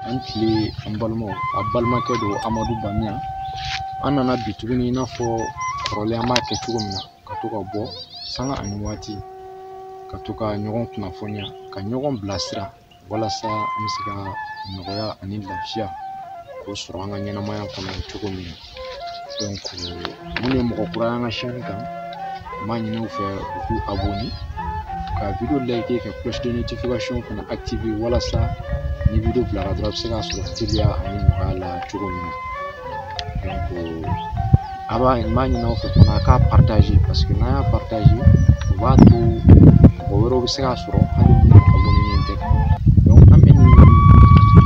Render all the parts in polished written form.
An tile an balimaw, a balimakɛ don Amadu Bamiyan. An nana bi tuguni i n'a fɔ kɔrɔlen an b'a kɛ cogo min na, ka to ka bɔ sanga ani waati, ka to ka ɲɔgɔn kunnafoniya, ka ɲɔgɔn bilasira walasa an bɛ se ka nɔgɔya ani lafiya k'o sɔrɔ an ka ɲɛnamaya kɔnɔ cogo min na. Donc minnu ye mɔgɔ kura ye an ka chaîne kan, n b'a ɲini u fɛ u k'u abonner, ka vidéo liker, ka cloche de notification fana activer walasa ni vidéo bilara dɔrɔn a bɛ se k'a sɔrɔ teliya ani nɔgɔya la cogo min na. Donc a b'a n b'a ɲini aw fɛ fana a k'a partager, parce que n'an y'a partager o b'a to mɔgɔ wɛrɛw bɛ se k'a sɔrɔ hali minnu abonné tɛ. Donc an bɛ nin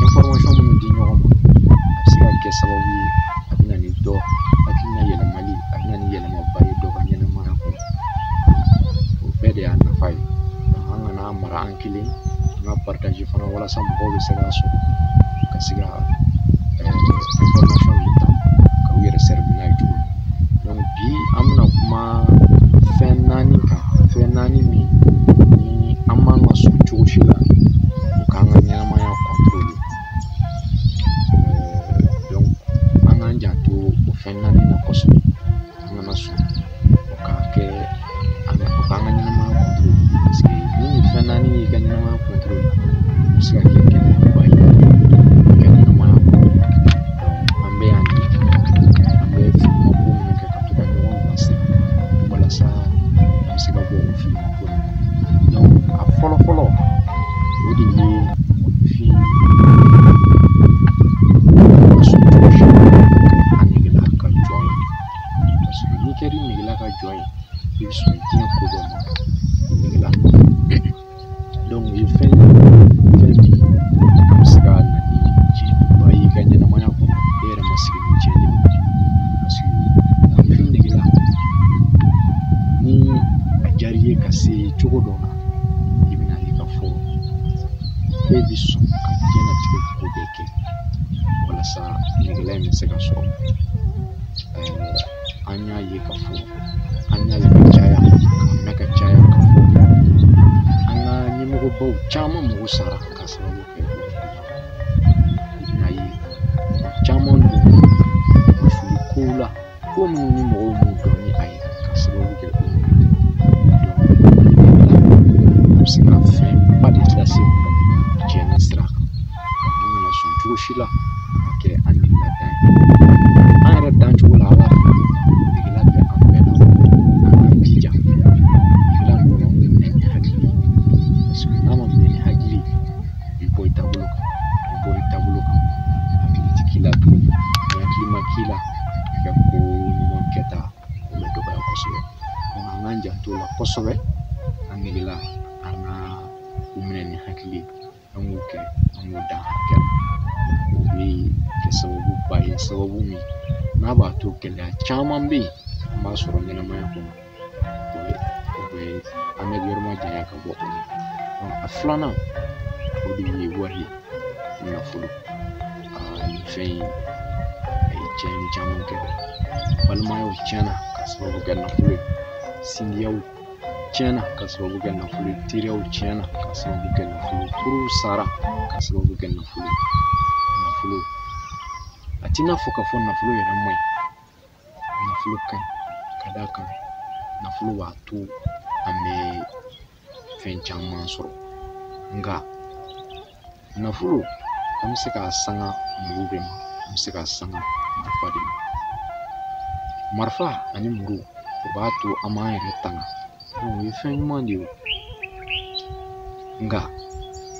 information minnu di ɲɔgɔn ma, a bɛ se ka kɛ sababu ye a bɛ na ni dɔ hakilina yɛlɛmali, a bɛ na ni yɛlɛmaba ye dɔ ka ɲɛnamaya kɔnɔ. O bɛɛ de y'a nafa ye. An kana mara an kelen, an ka partager fana walasa mɔgɔw bɛ se k'a sɔrɔ ka se ka information ninnu ta ka u yɛrɛ servir n'a ye cogo min. Donc bi an bɛna kuma fɛn naani kan, fɛn naani min ni an man ka sɔn cogo si la o k'an ka ɲɛnamaya contrôler. Donc an k'an janto o fɛn naani na kosɛbɛ, an kana sɔn o ka kɛ an ka o k'an ka ɲɛnamaya contrôler, parce que ni nin fɛn naani y'i ka ɲɛnamaya contrôler, o bɛ se ka kɛ gɛlɛyaba ye i ka ɲɛnamaya kɔnɔ. Donc an bɛ yan de, an bɛ filimako minnu kɛ ka to ka ɲɔgɔn bilasira walasa an bɛ se ka bɔ o filimako ninnu. Donc a fɔlɔ fɔlɔ o de ye mɔgɔninfin ka sɔn cogo si la an negela ka jɔn ye, parce que n'i kɛra i negela ka jɔn ye, i bɛ sɔn diɲɛ ko bɛɛ ma i negela. Donc o ye fɛn ye, fɛn min a bɛ se ka na ni tiɲɛniba ye i ka ɲɛnamaya kɔnɔ, e yɛrɛ ma sigi ni tiɲɛni min ye, parce que mɔgɔninfin negela ni a diyara i ye ka se cogo dɔ la, i bɛna ye k'a fɔ e bɛ sɔn ka diɲɛlatigɛ ko bɛɛ kɛ walasa negela in bɛ se ka sɔrɔ. An y'a ye k'a fɔ, an y'a ye ka caya, ka mɛn ka caya k'a fɔ an ka ɲɛmɔgɔbaw caman mago sara k'a sababu kɛ o negela. I bɛna ye mɔgɔ caman donna wusuli kow la, ko minnu ni mɔgɔw m'u dɔn ni a ye k'a sababu kɛ o negela ye. Donc negela a bɛ se ka fɛnba de lase mɔgɔ ma tiɲɛni sira kan. Donc an kana sɔn cogo si la a ka kɛ an negela dan ye. An yɛrɛ dancogo la Ala fɛ, negela bɛ an bɛɛ la. An k'an jija negela ninnu an k'u minɛ ni hakili ye, parce que n'a ma minɛ ni hakili ye, i bɛ bɔ i taabolo kan, i bɔ i taabolo kan, hakili ti k'i la tuguni. Ni hakili ma k'i la, i ka ko ɲuman kɛta o bɛ dɔgɔya kosɛbɛ. Donc an k'an janto o la kosɛbɛ, an negela an ka u minɛ ni hakili ye, an k'o kɛ, an k'o dan hakɛ la. O bɛ kɛ sababuba ye, sababu min n'a b'a to gɛlɛya caman bɛ yen an b'a sɔrɔ ɲɛnamaya kɔnɔ, o bɛ an bɛ yɔrɔ ma janya ka bɔ o la. A filanan o de ye wari ye, nafolo. Nin fɛn in a ye tiɲɛni caman kɛ dɛ. Balimayaw tiɲɛna ka sababu kɛ nafolo ye, sinjiyaw tiɲɛna ka sababu kɛ nafolo ye, teriyaw tiɲɛna ka sababu kɛ nafolo ye, furuw sara ka sababu kɛ nafolo ye. Nafolo a t'i n'a fɔ k'a fɔ nafolo yɛrɛ man ɲi, nafolo ka ɲi, ka d'a kan nafolo b'a to an bɛ fɛn caman sɔrɔ. Nka nafolo an bɛ se k'a sanga muru de ma, an bɛ se k'a sanga marifa de ma. Marifa ani muru o b'a to an b'an yɛrɛ tanga, o ye fɛn ɲuman de ye. Nka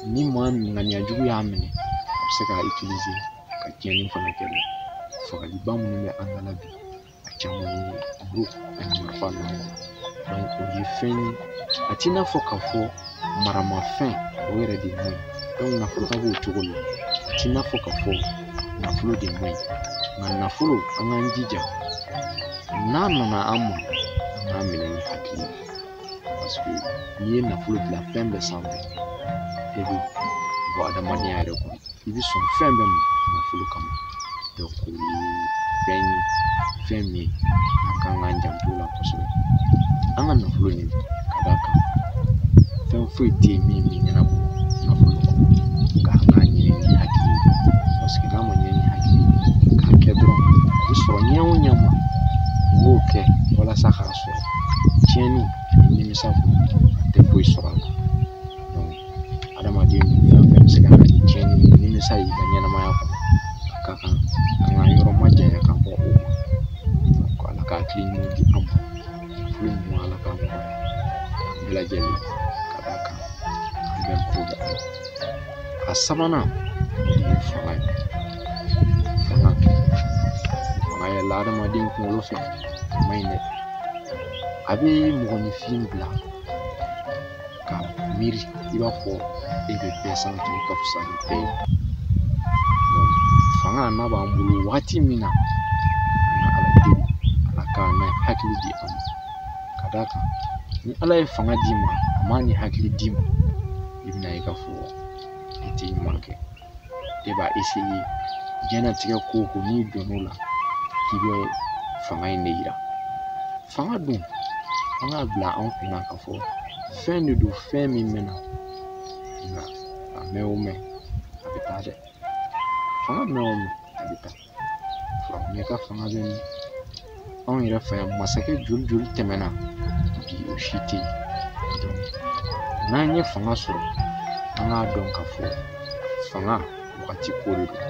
ni maa ŋaniya jugu y'a minɛ, a bɛ se k'a utiliser ka tiɲɛni fana kɛ dɛ. Fagaliba minnu bɛ an da la bi, a caman ye muru ani marifa ninnu. Donc o ye fɛn ye, a t'i n'a fɔ k'a fɔ maramafɛn o yɛrɛ de man ɲi. Donc nafolo ka b'o cogo la, a t'i n'a fɔ k'a fɔ nafolo de man ɲi, nka nafolo an k'an jija n'a nana an ma, an k'a minɛ ni hakili ye, parce que n'i ye nafolo bila fɛn bɛɛ sanfɛ, e bɛ bɔ adamadenya yɛrɛ kɔnɔ, i bɛ sɔn fɛn bɛɛ ma nafolo kama. Donc o ye fɛn ye, fɛn min an kan k'an janto o la kosɛbɛ. An ka nafolo ɲini, ka d'a kan fɛn foyi tɛ yen min bɛ ɲɛnabɔ nafolo kɔ, nka an k'a ɲini ni hakili ye. nimisa kɔ, a tɛ foyi sɔrɔ a la. Adamaden fɛn fɛn bɛ se ka na ni tiɲɛni ni nimisa y'i ka ɲɛnamaya kɔnɔ, a ka kan an ka yɔrɔ majanya ka bɔ o ma. Ala ka hakili ɲuman di an ma, furu ɲuman Ala k'a nɔgɔya an bɛɛ lajɛlen, ka d'a kan an bɛɛ mako bɛ a la. A sabanan o de ye fanga ye. Fanga yɛlɛla adamaden kunkolo fɛ, a man ɲi dɛ. A bɛ mɔgɔninfin bila ka miiri i b'a fɔ e bɛ bɛɛ sanfɛ, i ka fisa ni bɛɛ ye. Fanga n'a b'an bolo wagati min na, an ka Ala deli, Ala k'an n'a hakili di an ma. Ka d'a kan ni Ala ye fanga d'i ma, a m'a ni hakili d'i ma, i bɛna ye k'a fɔ i tɛ ɲuman kɛ. E b'a diɲɛlatigɛ ko o ko n'i donn'o la k'i bɛ fanga in de yira. Fanga dun, an k'a bila an kunna k'a fɔ fɛn de don, fɛn min mɛnna, nka a mɛn o mɛn a bɛ taa dɛ. Fanga mɛn o mɛn a bɛ taa. Firawuna ka fanga bɛ min? Anw yɛrɛ fɛ yan masakɛ joli joli tɛmɛna bi, o si tɛ yen. N'an ye fanga sɔrɔ, an k'a dɔn k'a fɔ fanga wagati ko de don.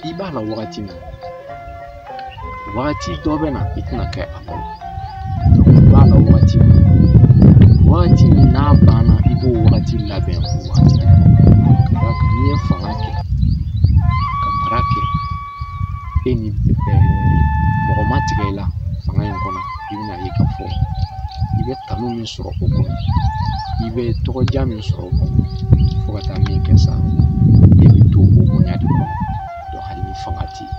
I b'a la wagati min, wagati dɔ bɛ na i tɛna kɛ a la. I b'a la wagati min, wagati min n'a banna, i b'o wagati labɛn o wagati de kɔnɔ. Ka d'a kan n'i ye fanga kɛ ka mara kɛ, e ni mɔgɔ ma tigɛ i la fanga in kɔnɔ, i bɛna ye k'a fɔ i bɛ tanu min sɔrɔ o kɔnɔ, i bɛ tɔgɔdiya min sɔrɔ o kɔnɔ, fo ka taa min kɛ sa, e bɛ to o bonya de kɔnɔ. Hali ni fanga tɛ yen,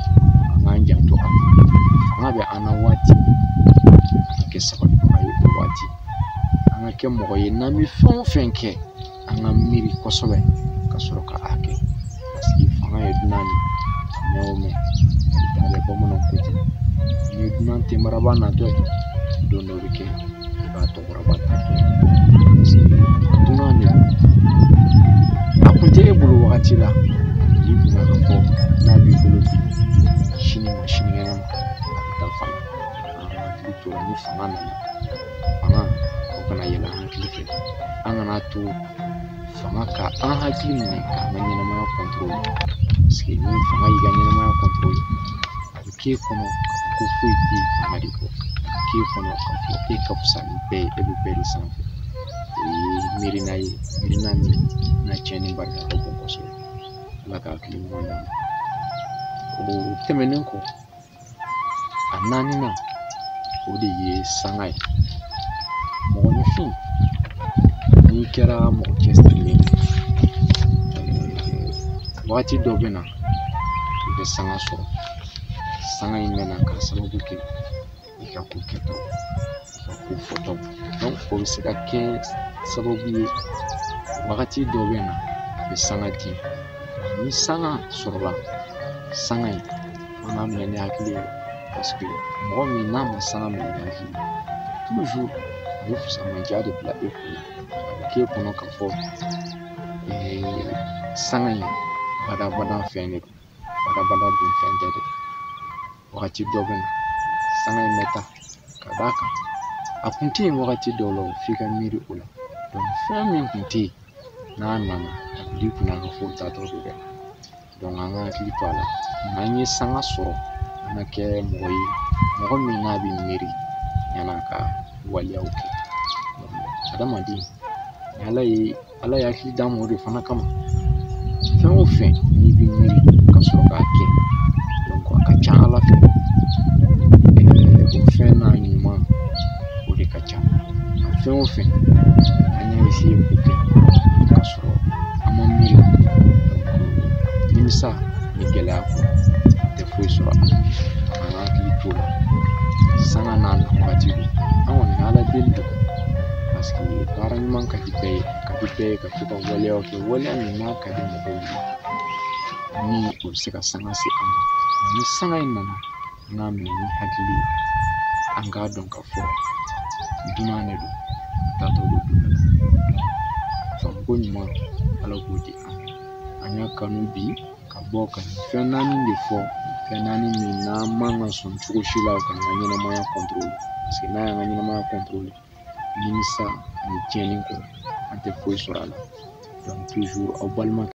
an k'an janto a la. Fanga bɛ an na waati min, an ka kɛ sabalibaga ye o waati. An ka kɛ mɔgɔ ye n'an bɛ fɛn o fɛn kɛ, an ka miiri kosɛbɛ ka sɔrɔ ka a kɛ. Paseke fanga ye dunan de ye, a mɛn o mɛn a bɛ taa dɛ. Bamananw ko ten, n'i ye dunan tenbaraba natɔ ye, don dɔ bɛ kɛ i b'a tɔgɔrɔba tatɔ ye. Paseke dunan de don, a kun tɛ e bolo wagati la, i kunna ka fɔ n'a b'i bolo bi, sini ma sinikɛnɛ ma a bɛ taa fana. An ka hakili to la, ni fanga nana, fanga o kana yɛlɛ an hakili fɛ. An kana to fanga ka an hakili minɛ k'an ka ɲɛnamaya. Paseke ni fanga y'i ka ɲɛnamaya, a bɛ k'e kɔnɔ k'a fɔ ko foyi tɛ yen fanga de kɔ. A bɛ k'e kɔnɔ k'a fɔ e ka fisa ni bɛɛ ye, e bɛ bɛɛ de sanfɛ. O ye miirina ye, miirina min n'a tiɲɛni barika ka bon kosɛbɛ. Ala ka hakili ɲuman d'an ma. O tɛmɛnen kɔ, a naaninan o de ye sanga ye. Mɔgɔninfin, n'i kɛra mɔgɔ cɛsirilen ye, wagati dɔ bɛ na i bɛ sanga sɔrɔ. Sanga in bɛ na k'a sababu kɛ i ka ko kɛtaw, i ka ko fɔtaw. O bɛ se ka kɛ sababu ye wagati dɔ bɛ na a bɛ sanga di. Ni sanga sɔrɔla, sanga in an k'a minɛ ni hakili ye. Paseke mɔgɔ min n'a ma sanga minɛ ni hakili ye, toujours a bɛ fisamandiya de bila e kun na. A bɛ k'e kɔnɔ k'a fɔ sanga in badabada fɛn de don, badabada dun fɛn tɛ dɛ. Wagati dɔ bɛ na sanga in bɛ taa, ka d'a kan a kun tɛ yen wagati dɔw la, f'i ka miiri o la. Fɛn min kun tɛ yen n'a nana, a bil'i kunna ka fɔ o taatɔ don dɛ. An ka hakili to a la. N'an ye sanga sɔrɔ, an ka kɛ mɔgɔ ye, mɔgɔ min n'a bɛ miiri yan'a ka waleyaw kɛ. Adamaden, ni Ala ye hakili d'an ma o de fana kama. Fɛn o fɛn n'i bɛ miiri ka sɔrɔ k'a kɛ, a ka ca Ala fɛ o fɛn n'a ɲuman o de ka ca. Fɛn o fɛn an y'a k'o kɛ ka sɔrɔ an ma miiri, nimisa ni gɛlɛya kɔ, an tɛ foyi sɔrɔ a la. An ka hakili t'o la. Sanga n'a na wagati don, an kɔni ka Ala deli don. Paseke baara ɲuman ka di bɛɛ ye, ka di bɛɛ ye ka to ka waleyaw kɛ, waleya min n'a ka di mɔgɔw ye, ni o bɛ se ka sanga se an ma. Ni sanga in nana, an k'a minɛ ni hakili ye, an k'a dɔn k'a fɔ dunan de don, taatɔ don dunan na. Faamuko ɲuman, Ala k'o di an ma. An y'a kanu bi ka bɔ ka nin fɛn naani de fɔ, fɛn naani min n'an man ka sɔn cogo si la k'an ka ɲɛnamaya. Paseke n'a y'an ka ɲɛnamaya, nimisa Ani tiɲɛni kɔ, an tɛ foyi sɔrɔ a la. Donc toujours aw balima.